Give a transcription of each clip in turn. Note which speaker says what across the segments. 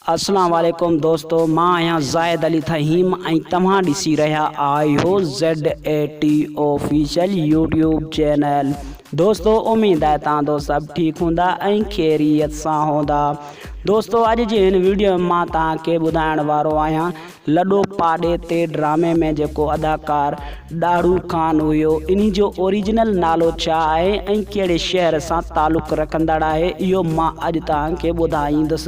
Speaker 1: اسلام عليڪم دوستو مان آهيان زاهد علي ٿهيم ۽ توهان ڏسي رهيا آهيو Z A T official YouTube channel دوستو اميد آهي توهان دوست سڀ ٺيڪ هوندا ۽ خيريت سان هوندا دوستو اڄ جي هن ويڊيو ۾ مان توهان کي ٻڌائڻ وارو آهيان لڏو پاڏي تي ڊرامي ۾ جيڪو اداڪار ڏاڙهو خان هيو انهي جو اوريجنل نالو ڇا آهي ۽ ڪهڙي شهر سان تعلق رکندڙ آهي اهو مان اڄ توهان کي ٻڌائيندس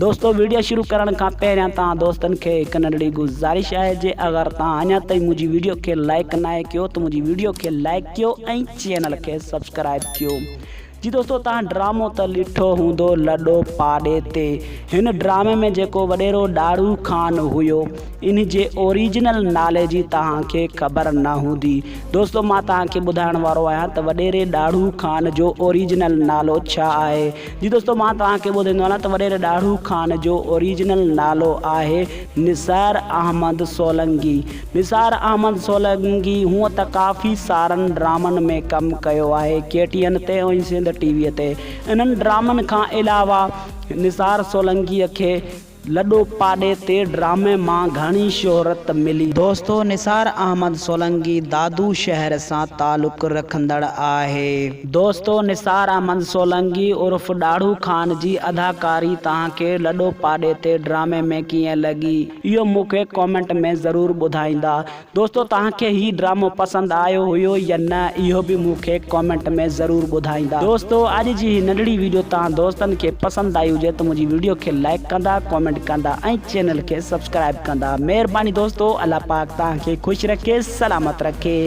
Speaker 1: دوستو ويڊيو شروع ڪرڻ کان پهريان توهان دوستن کي هڪ ننڍڙي گذارش آهي جي اگر توهان اڃا تائين منهنجي ويڊيو کي لائيڪ ناهي ڪيو ته منهنجي ويڊيو کي لائيڪ ڪيو ۽ چينل کي سبسڪرائيب ڪيو. جي دوستو توهان ڊرامو ته ڏٺو هوندو لڏو پاڏي تي هن ڊرامي ۾ جيڪو وڏيرو ڏاڙهو خان هيو ان جي اوريجنل نالي جي توهان کي خبر نه هوندي دوستو مان توهان کي ٻڌائڻ وارو آهيان ته وڏيري ڏاڙهو خان جو اوريجنل نالو ڇا آهي جي دوستو مان توهان کي ٻڌائيندو هلان ته وڏيري ڏاڙهو خان جو اوريجنل نالو آهي نثار احمد سولنگي نثار احمد سولنگي هونء ته ڪافي سارن ڊرامن ۾ ڪم ڪيو آهي ڪي ٽي اين تي ۽ سنڌ ٽي وي تي. انهن ڊرامن کان علاوه نثار سولنگيء کي لڏو پاڏي تي ڊرامي مان گهڻي شهرت ملي. دوستو نثار احمد سولنگي دادو شهر سان تعلق رکندڙ آهي. دوستو نثار احمد سولنگي عرف ڏاڙهو خان جي اداڪاري توهان کي لڏو پاڏي تي ڊرامي ۾ ڪيئن لڳي اهو مون کي ڪامينٽ ۾ ضرور ٻڌائيندا دوستو توهان کي هي ڊرامو پسند آيو هيو يا نه اهو به مون کي ڪامينٽ ۾ ضرور ٻڌائيندا دوستو اڄ جي هي ننڍڙي ويڊيو توهان دوستن کي پسند آئي هجي ته منهنجي ويڊيو کي لائيڪ ڪندا ڪامينٽ ڪندا ۽ چينل کي سبسڪرائيب ڪندا مهرباني دوستو الله پاڪ توهان کي خوش رکي سلامت رکي.